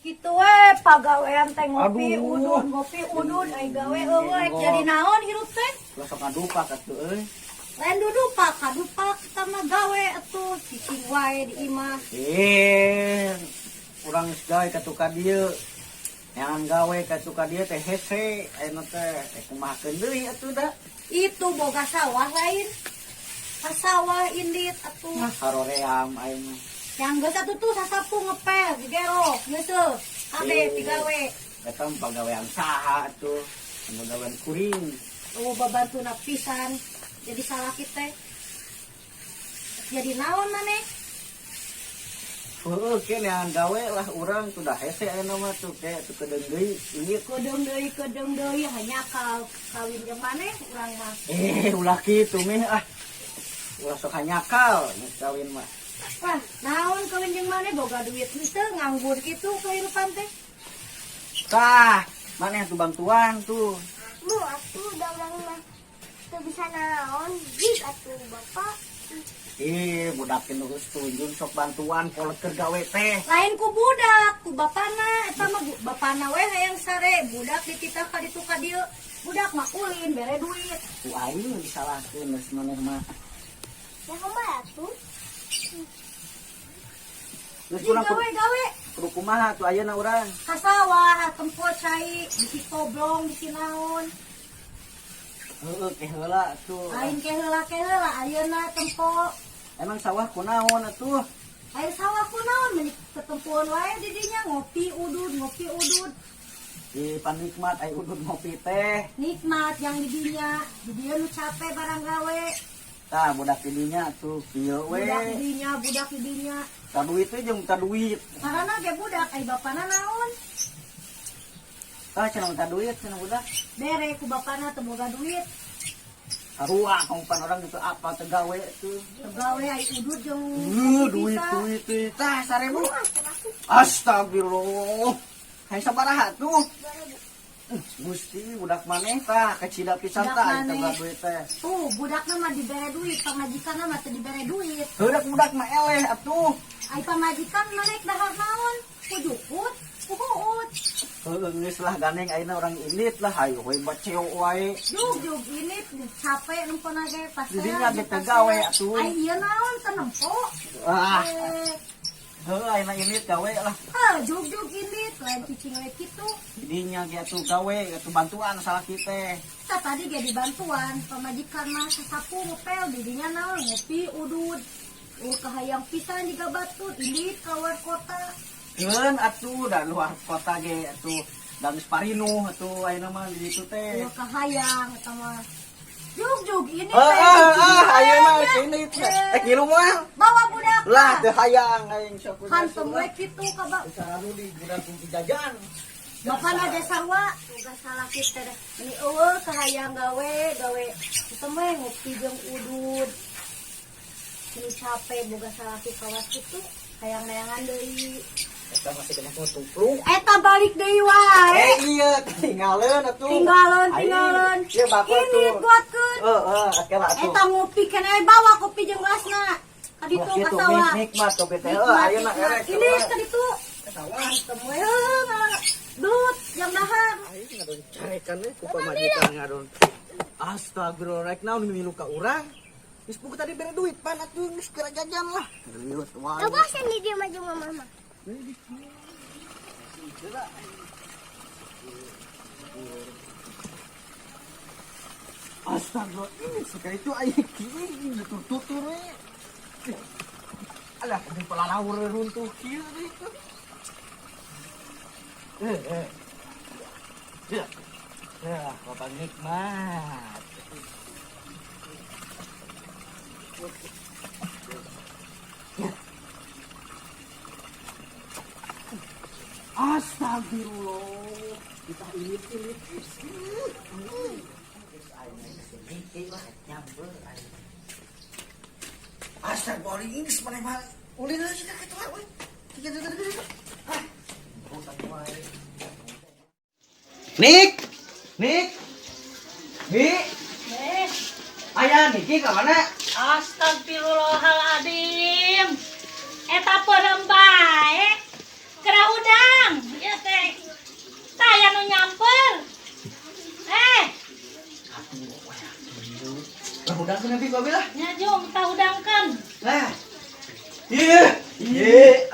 Kitu we pagawean teh ngopi. Aduh. Udud, ngopi udud, ai gawe euweuh rek jadi naon hirup teh? Lah, sok ngadupak atuh euy. Lain dudupak, kadupak kita mah gawe atuh, cicing wae di imah. Eh, urang geus gawe ka ka dieu. Neangan gawe ka ka dieu teh hese ayeuna teh. Eh, kumahakeun deui atuh da? Itu boga sawah lain? Ka sawah indit atuh. Mah haroream aing mah. Yang geus atuh tuh sasapu, ngepel, digerok, geus kabeh pigawe. Eta mah pagawean saha atuh? Pagawean kuring. Oh, babantuna pisan. Jadi salah kita. Jadi naon maneh? Heueuh, ke neangan gawe lah urang tuh, dah hese ayeuna mah tuh, ke tuh kedeung deui indit. Kedeung deui, kedeung deui, hanya kal kawin jeung maneh urang mah. Eh, ulah kitu meh ah. Ulah sok hanyakal geus kawin mah. Wah, naon kawin jeung maneh, boga duit henteu, nganggur kitu kehidupan teh. Tah, maneh tuh bantuan tuh. Bu, atuh da urang mah teu bisa naon, jig atuh bapak. Ih, budak nu geus tunjun sok bantuan kolot keur gawe teh. Lain ku budak, ku bapana, eta mah bapana we hayang sare, budak dititah ka ditu ka dieu. Budak mah ulin bere duit. Ku aing disalahkeun geus maneh mah. Ya kumaha atuh? Geus Jig urang gawe gawe. Kudu kumaha tuh ayeuna urang? Ka sawah, tempo cai, bisi toblong, bisi naon. Heueuh, ke heula tuh. Lain ke heula, ke heula ayeuna tempo. Emang sawah kunaon atuh? Air sawah ku naon, meni ketempuan wae di dinya, ngopi udud, ngopi udud. Di panikmat ai udud ngopi teh. Nikmat yang di dinya, di dieu nu capek barang gawe. Tah, budak di dinya tuh kieu we. Budak di dinya, budak di dinya. Ta duit teh jeung ta duit. Karena ge budak, ai bapana naon? Tah, cenah minta duit cenah budak. Bere ku bapana, teu boga duit. Sarua kamu orang gitu apa teu gawe tuh. Teu gawe, ai udud jeung Duit bisa. Duit duit. Tah, 1000. Astagfirullah. Hai, sabaraha tuh? Gusti, budak maneh tah kacida pisan. Budak Tah, itu maneh. Duit teh. Tuh, budakna mah dibere duit, pamajikanna mah teu dibere duit. Budak budak mah eleh atuh. Ai pamajikan maneh dahar naon? Ku jukut, ku huut. Heueuh, geus lah gandeng ayeuna urang indit lah, hayu we baceo wae. Jug jug ini capek nempona ge pas. Didinya ge teu gawe atuh. Ai ieu naon teu nempo? Ah, Eh, heueuh, ayeuna indit gawe lah. Ah, jug jug ini lain cicing we kitu. Didinya ge atuh gawe atuh, bantuan salah kita. Kita tadi ge dibantuan, pamajikan mah sasapu, ngepel, didinya naon, ngopi udud. Oh, kahayang pisan jiga batur, indit keluar kota. Keun atuh, da luar kota ge atuh da geus parinuh atuh ayeuna mah di ditu teh. Oh, kahayang eta mah. Jug jug ini Ah, teh, ah, cicing ah, ayeuna we. Indit. Eh, kilu moal. Bawa budak. Lah, teu hayang aing sok. Hantem we kitu ka ba. Saranu di budak ku jajan. Bapana ge sarua, boga salah kita deh. Ini euweuh kahayang gawe, gawe. Kita mah ngopi jeung udud. Ini capek boga salaki kawas kitu, hayang neangan deui. Eta masih kena tupluk. Eta balik deui wae. Eh, iya, tinggalin atuh. Tinggalin, Aing, tinggalin. Iya, bapak Ini tuh. buatkeun. Heeh, oke lah atuh. Eta ngopi keneh, bawa kopi jeung gelasna. Ka ditu Wah, ka kitu, sawah. nikmat kopi teh. Heuh, Nikmat, ayeuna nikmat. erek. Ini ka ditu. Ka sawah. Hantem we heuh, belut jam dahar. Aing ngadon carekan we ku pamajikan ngadon. Astagfirullah, rek naon milu ka urang? Geus buku tadi bere duit pan atuh, geus keur jajan lah. Liut wae. Gak bosan di dia maju mama mah. Heula. Astagfirullah, ini sekali itu aing kieu tutur-tutur we. Alah, di pelalawur runtuh kieu itu. Eh, eh. Ya. Ya, bapak nikmat. Ya. Astagfirullah. Kita ini ini. Astagfirullah, geus maneh mah ulin aja ka kitu we. Tiga tiga tiga. Ah. Wae. Nik. Nik. Bi. Eh, Aya Niki ka mana? Astagfirullahaladzim. Eta peureum bae. Kera hudang. ku abi lah. Nya jom tah hudangkeun. Lah, Iya. Iya.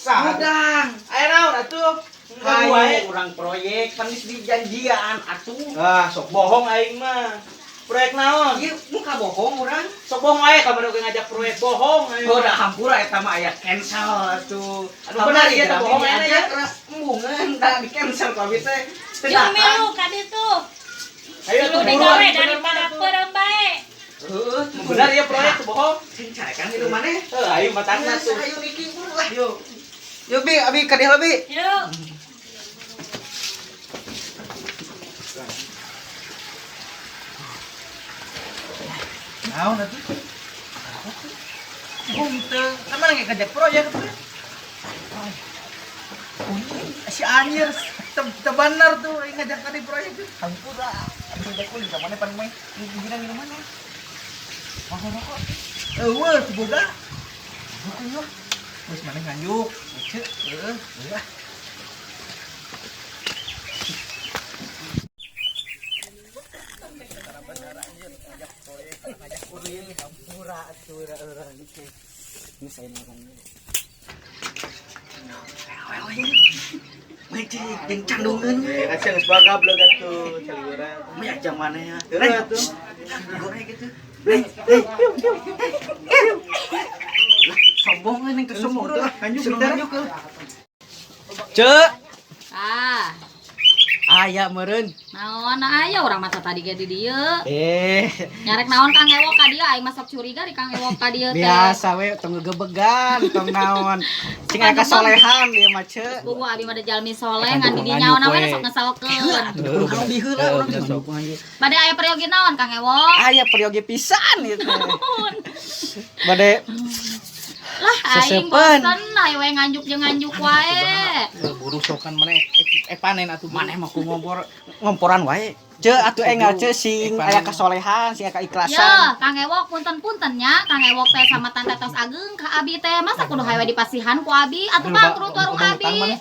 hudang. Aya naon atuh? Hayu Hayu urang proyek pan geus dijanjian atuh. Ah, sok bohong aing mah. Proyek naon? Ieu muka bohong urang. Sok bohong ae kamari oge ngajak proyek bohong aing. Oh, dah hampura eta mah aya cancel atuh. Aduh, benar ieu teh bohong aja aja ya. Keras embungeun tah di cancel ku abi teh. Teu Jom datang. milu ka ditu. Ayo Milu tuh digawe buruan. daripada peureum bae. Heuh, tuh Benar ya proyek tuh bohong. Sing carekan di maneh. Heuh, ayo matangna tuh. Ayo niki buru lah. Yuk. Yuk bi, abi ka dieu bi. Yuk. Naon atuh? Bohong teu. Kamari ge ngajak proyek atuh. Si anjir, teu bener tuh aing ngajak tadi proyek tuh. Hampura. Abi teh kuling ka maneh pan mah. Gini di mana? Rokok-rokok. Eueuh, teu boga. Rokok yuk. Geus maneh nganjuk. Cek, heeh, heeh. Jeung candungeun. Kasihan geus bagablog atuh, caliweuran. Mah aja mana ya. Heureuh atuh. Goreng gitu. Sombong ini ke sombong tuh. Nganjuk Suruh bentar. nganjuk. Cek, Ah, aya meureun. naon aya urang mata tadi ge di dieu. Eh, Nyarek naon Kang Ewok ka dieu aing mah sok curiga di Kang Ewok ka dieu teh. biasa we tong gegebegan, tong naon. Sing aya kasolehan ieu mah cek. Buku abi mah da jalmi soleh ngan di dinya naon we sok ngeselkeun. Kalau diheula urang teh. Bade aya peryogi naon Kang Ewok? Aya peryogi pisan ieu teh. Bade Lah aing Sesepen. bosen ayo we nganjuk jeung nganjuk wae. Buru sokan maneh panen atuh maneh mah ku ngompor ngomporan wae. Cek atuh enggal cek sing aya kasolehan, sing aya Ye, kaikhlasan. Kang Ewok punten-punten nya, Kang Ewok teh sama tante tos ageung ka abi teh. Masa kudu hawe dipasihan ku abi? Atuh bangkrut warung abi.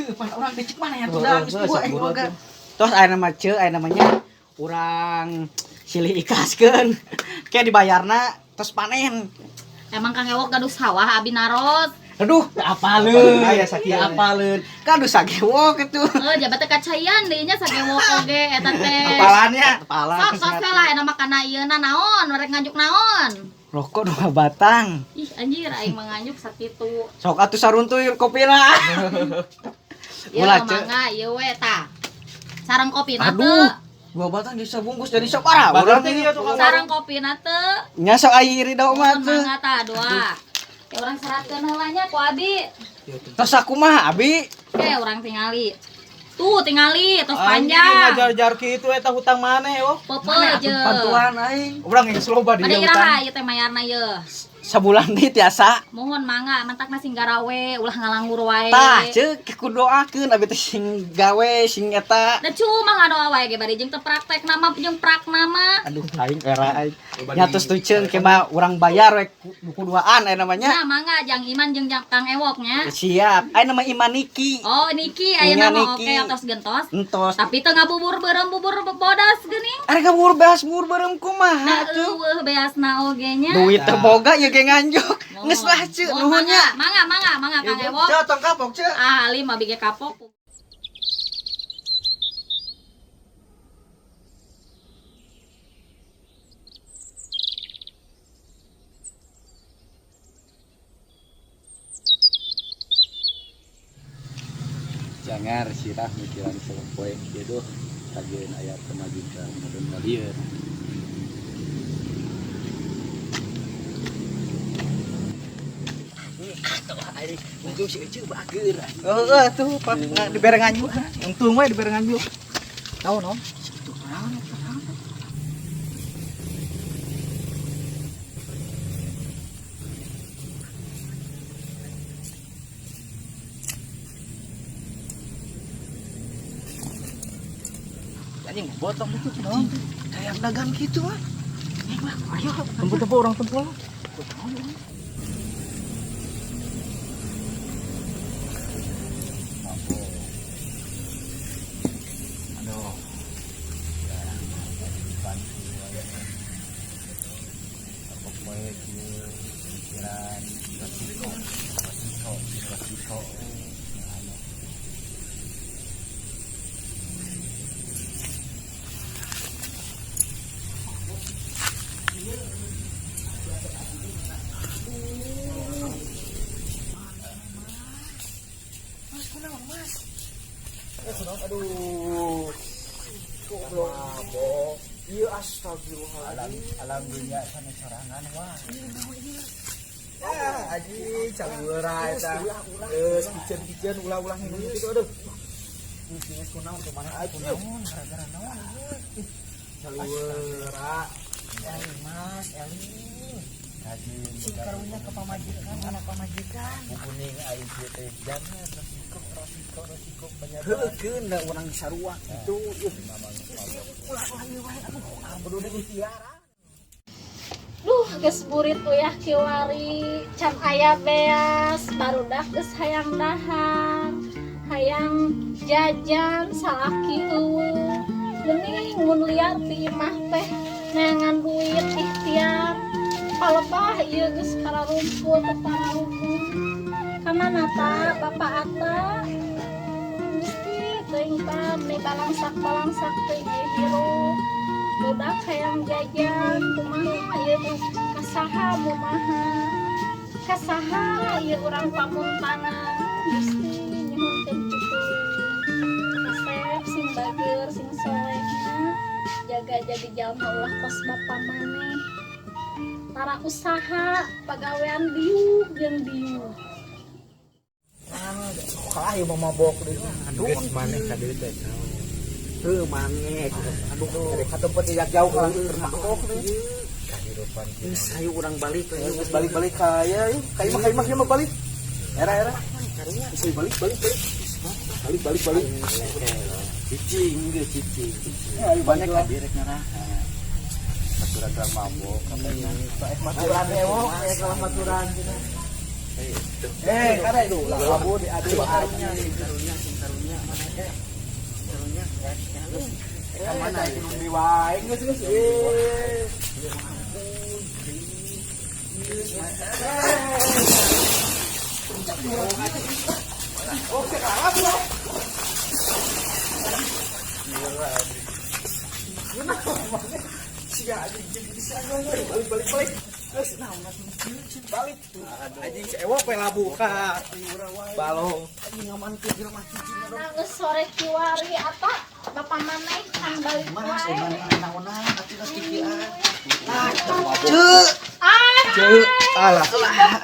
Heuh, pan urang dicek mana ya tuh dah geus tua aing boga. Tos aya nama ceu, aya namanya urang silih ikhlaskeun. Kayak dibayarna tos panen. Emang Kang Ewok gaduh sawah abi naros. Aduh, teu apaleun. Aya sakieu. Teu apaleun. Kan aduh sagewok itu. Eh, jabat teh kacayan deui nya sagewok oge eta teh. Apalannya? Kepala Sok sok we lah eta mah kana ieuna naon, rek nganjuk naon. Rokok dua batang. Ih anjir aing mah nganjuk sakitu. Sok atuh saruntuy kopina. Ieu Ulah, Ceu. mangga ieu we tah. Sareng kopina Aduh, teu. dua batang jadi sabungkus jadi sok parah. Bager Urang teh ieu tukang Sareng kopina teu. nya sok aya ridho mah Mohon tuh. mangga tah dua. Ya urang seratkeun heula nya ku abi. Tos sakumaha abi? Oke, urang tingali. Tuh tingali tos Anjing panjang. ngajar-jar kitu eta hutang maneh oh. Popo Atuh je. bantuan aing. Urang geus loba di Pada dieu iraha hutang. ieu teh mayarna ieu. Sabulan deui tiasa. Mohon mangga mentakna sing garawe ulah ngalanggur wae. Tah, ceuk ku doakeun abi teh sing gawe sing eta. Da cuma ngadoa wae ge bari jeung teu praktek nama jeung prak nama. Aduh, aing era aing. Nya tos tuh ceung ke mah urang bayar we ku duaan aya namanya. Nah, mangga jang Iman jeung jang Kang Ewok nya. Siap. Aya nama Iman Niki. Oh, niki Nya, ayeuna mah Niki. oke atos gentos. Entos. Tapi teu ngabubur beureum bubur bodas geuning. Ari kabur bahas bubur beureum kumaha Da tuh. eueuh beasna oge nya. Duit teu boga ieu ge nganjuk. Mohon. Geus lah ceuk Mohon, nuhun nya. Mangga, mangga, mangga Kang Ewok. Ceu tong kapok ceu. Ah, alim abi ge kapok. Jangar sirah mikiran selempoe ieu duh kajeun aya pamajikan meureun ngalieur. Untung si Ece bager. Heeh tuh pak dibere nganjuk. Untung we dibere nganjuk. Naon naon? Anjing botong itu naon? Kayak dagang gitu ah. Ayo, Tempo-tempo orang tempo lah. Aduh. Mikiran resiko, resiko, resiko. Anu. Aduh. Goblok mabok. Iya astagfirullahaladzim. Alam alam dunia sana sorangan wah. Ah, aji canggeura eta. Geus piceun-piceun ulah-ulah minum kitu aduh. Geus kunaon kumaha Kunaon gara-gara naon ieu? Canggeura. Eling Mas, eling. Kaji Sing karunya ke pamajikan, anak pamajikan. kuning aing kieu teh jangan resiko resiko resiko banyak. Heukeun da urang sarua kitu. Ulah-ulah ieu wae aduh, ampun udah ikhtiar. Duh, geus burit uyah kiwari, can aya beas, barudak geus hayang dahar, hayang jajan salaki eueuh. Geuning mun liar ti imah teh neangan duit ikhtiar. Palebah ieu geus kararumpul teu pararumpul. Kamana ta Bapak Ata? Gusti teuing ta meni balangsak-balangsak teuing ieu hirup. Budak hayang jajan kumaha ieu kasaha mumaha kasaha ieu urang pamuntangan. Gusti nyuhunkeun pituin kasep sing bageur sing solehna, jaga jadi jalma ulah kos bapa maneh, tara usaha pagawean diuk jeung diuk. Kalah ieu mah mabok deui. Aduh, Geus maneh ka dieu teh naon. Heuh maneh. Aduh, ka tempat tidak jauh lah mabok deui. Kahirupan geus hayu urang balik. Geus balik-balik ka ya, ka imah ka imah ieu mah balik. Era era. Geus balik balik balik. Balik balik balik. Cicing geus cicing. Ayo balik lah. Direk ngaraha. Maturan urang mabok katanya. Maturan ewok, kalah maturan. Eh, kada itu lah labu diadu Karunya, karunya, sing karunya mana eh. Karunya, Ka mana ieu di wae geus geus. Eh. Oke, kalah bu. Sia anjing bisa balik balik balik. Geus naon mas balik. Anjing si ewok we labu ka balong. Anjing ngamankeun jelema cicing aduh. Nah, geus sore kiwari ata bapak maneh can balik Mas, wae. emang naonan atuh geus kikian. Ceu, Ah, ceu, alah.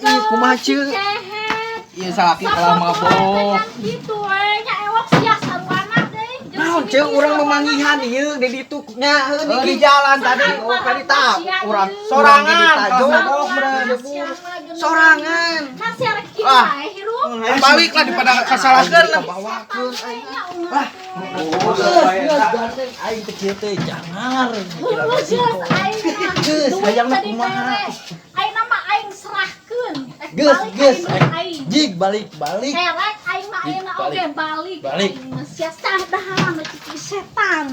Ieu kumaha ceu? cehet. Ieu salaki kalah mabok. Gitu we nya ewok sia saruana deui. Jeung Naon si ceu Mimi urang saruana. memangihan ieu di ditu nya heuh Oh, di jalan tadi, oh kali tak urang sorangan, kalah mabok meureun. Sia mah jeung Sorangan. Nah, sia rek kieu Ah. wae hirup. Balik lah daripada kasalahkeun lah. Bawakeun aing. Nya unggah. Oh, gandeng aing teh kieu teh jangar. Heuh geus aing mah. Geus, Duit hayangna tadi kumaha? bere. Aing mah aing serahkeun. Eh, Geus, balik geus. aing duit aing. Jig balik balik. Herek aing mah ayeuna oge balik. Balik. Aing mah sia sah daharan cici setan.